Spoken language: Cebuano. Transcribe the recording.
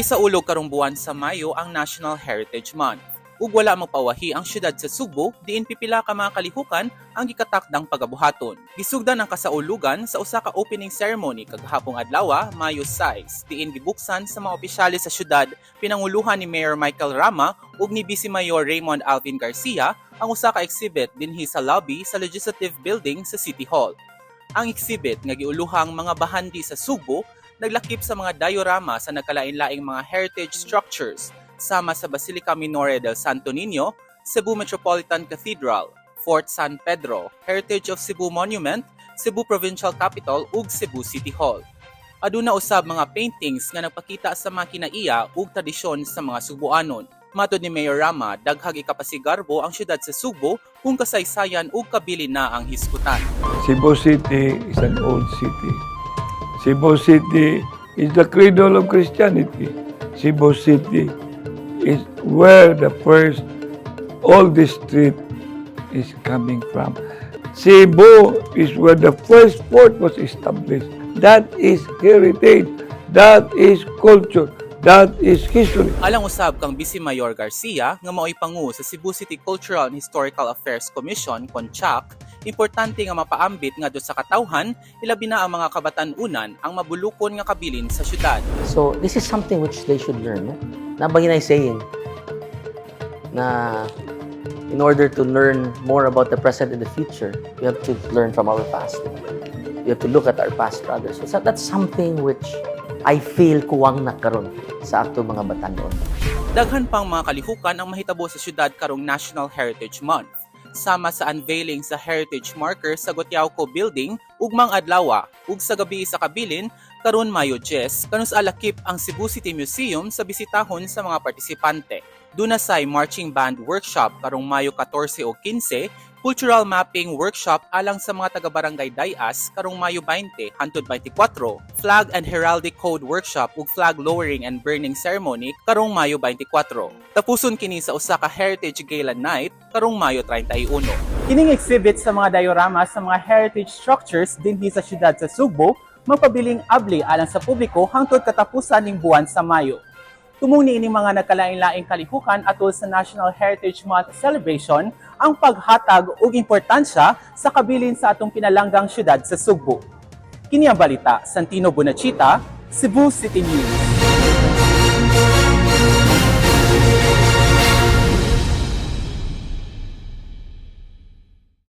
Gisaulog karong buwan sa Mayo ang National Heritage Month. Ug wala magpawahi ang syudad sa Sugbo diin pipila ka mga kalihukan ang gikatakdang pagabuhaton. Gisugdan ang kasaulugan sa usa ka opening ceremony kagahapong adlaw, Mayo 6, diin gibuksan sa mga opisyales sa syudad pinanguluhan ni Mayor Michael Rama ug ni Vice Mayor Raymond Alvin Garcia ang usa ka exhibit dinhi sa lobby sa Legislative Building sa City Hall. Ang exhibit nga giuluhang "Mga Bahandi sa Sugbo" naglakip sa mga diorama sa nagkalain-laing mga heritage structures sama sa Basilica Minore del Santo Niño, Cebu Metropolitan Cathedral, Fort San Pedro, Heritage of Cebu Monument, Cebu Provincial Capitol ug Cebu City Hall. Aduna usab mga paintings nga nagpakita sa mga kinaiya ug tradisyon sa mga Sugboanon. Matod ni Mayor Rama, daghag ikapasigarbo ang syudad sa Sugbo kung kasaysayan ug kabilin na ang hisgutan. Cebu City is an old city. Cebu City is the cradle of Christianity. Cebu City is where the first oldest street is coming from. Cebu is where the first fort was established. That is heritage. That is culture. That is history. Alang usab kang Vice Mayor Garcia nga mao'y pangu sa Cebu City Cultural and Historical Affairs Commission, CONCHAC, importante nga mapaambit ngadto sa katawhan, ilabi na ang mga kabatan-unan, ang mabulukon nga kabilin sa syudad. So, this is something which they should learn. No? Naa ba gyud saying na in order to learn more about the present and the future, we have to learn from our past. We have to look at our past rather. So that's something which I feel kuwang na karon sa ato mga batanon. Daghan pang mga kalihukan ang mahitabo sa syudad karong National Heritage Month, sama sa unveiling sa heritage marker sa Gotiaoco Building ugmang adlaw ug sa gabi sa kabilin karon Mayo 10 kanus-a lakip ang Cebu City Museum sa bisitahon sa mga partisipante. Duna say marching band workshop karong Mayo 14 o 15, cultural mapping workshop alang sa mga taga-barangay Dayas karong Mayo 20 hantod 24, flag and heraldic code workshop ug flag lowering and burning ceremony karong Mayo 24. Tapuson kini sa usa ka heritage gala night karong Mayo 31. Kining exhibit sa mga diorama sa mga heritage structures dinhi sa syudad sa Sugbo magpabiling abli alang sa publiko hangtod katapusan ning buwan sa Mayo. Tumong niining mga nagkalain-laing kalihukan atol sa National Heritage Month celebration ang paghatag og importansya sa kabilin sa atong pinalanggang syudad sa Sugbo. Kini ang balita, Santino Bonachita, Cebu City News.